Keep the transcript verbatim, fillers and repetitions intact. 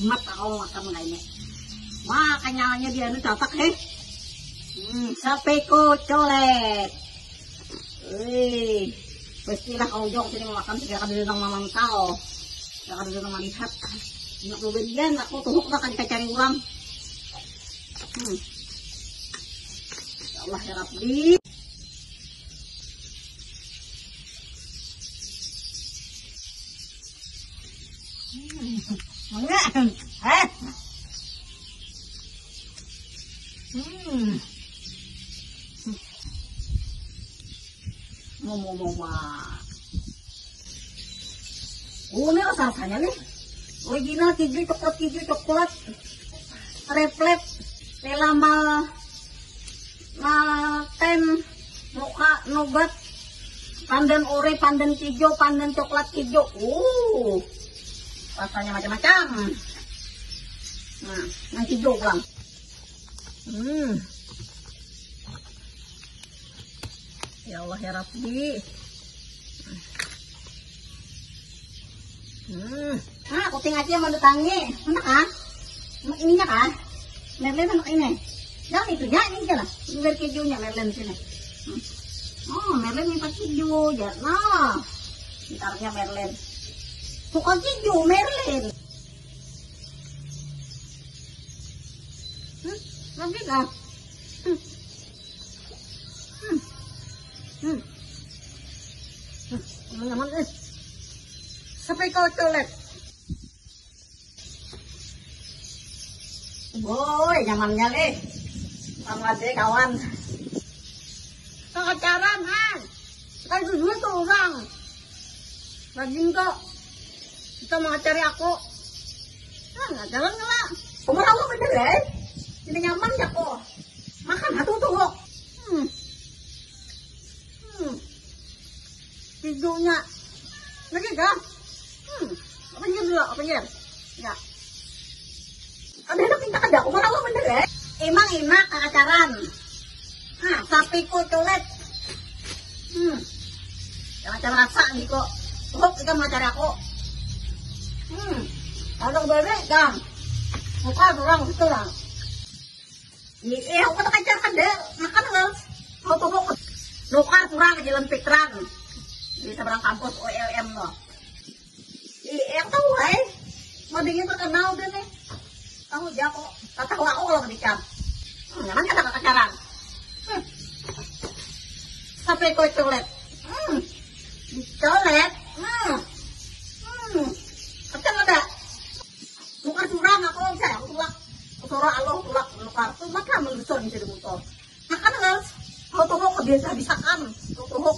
Mat aku makan kayaknya. Wah, kenyalnya dia anu catak, heh. Hmm, sapeko colet. Wih, pastilah kau jok sini makan, segala kada nang mamantau. Segala kada nang melihat. Nak bebelian, aku tuhuk lah kada cari orang. Hmm. Ya Allah, ya Rabbi. Hmm. Mana? Eh. Hmm. Mau, mau, mau, wah. Oh, ini rasa-rasanya nih. Original keju, coklat keju, coklat. Refleks. Lelamal. Nah, ten, mocha, nougat, pandan ore, pandan hijau, pandan coklat hijau. Uh, rasanya macam-macam. Nah, yang hijau pulang. Hmm. Ya Allah, ya Rabbi. Hmm. Ah, kucing aja mau ditangi. Enak ah. Enak ininya kah? Merlin enak ini. Jangan itunya, ini aja lah. Ini biar kejunya Merlin sini. Hmm. Oh, Merlin minta keju ya. Nah. Pintarnya Merlin. Bukan keju, Merlin. Hmm, nanti lah. Hmm. Hmm. Hmm. Hmm. Nyaman, nyaman, eh. Sampai kau colet. Boy, nyamannya nih. Sama aja kawan. Pacaran, ah. Kan itu dua tuh orang. Rajin kok. Kita mau cari aku. Nah, nggak jalan nggak lah. Umur aku bener ya. Ini nyaman ya kok. Makan satu tuh kok. Hmm. Hmm. Hijaunya. Lagi dah. Hmm. Apa dia dulu? Apa dia? Ya. Ada anak minta kada, aku malah bener ya. Emang enak acaran. Nah, sapi ku colet. Hmm. Jangan cara rasa nih kok. Hop, kita mau cari aku. Hmm. Ada bebek, dong. Bukan orang gitu lah. Iya, aku tak ajar kada. Makan lah. Mau tuh mau. Nukar kurang jalan Pikran. Di seberang kampus O L M loh. Iya, yang tahu, eh. Madingnya terkenal deh nih. Tahu aja aku. Tak tahu aku kalau dicap. Hmm, nyaman kata pacaran. Hmm. Sampai kau colet. Hmm. Dicolet. Hmm. Hmm. Kacang ada. Bukan curang aku, saya aku tulak. Suara Allah tulak, tulak. Tuh, maka melusun jadi motor. Nah, kan harus. Kau tuh kok biasa bisakan. Kau tuh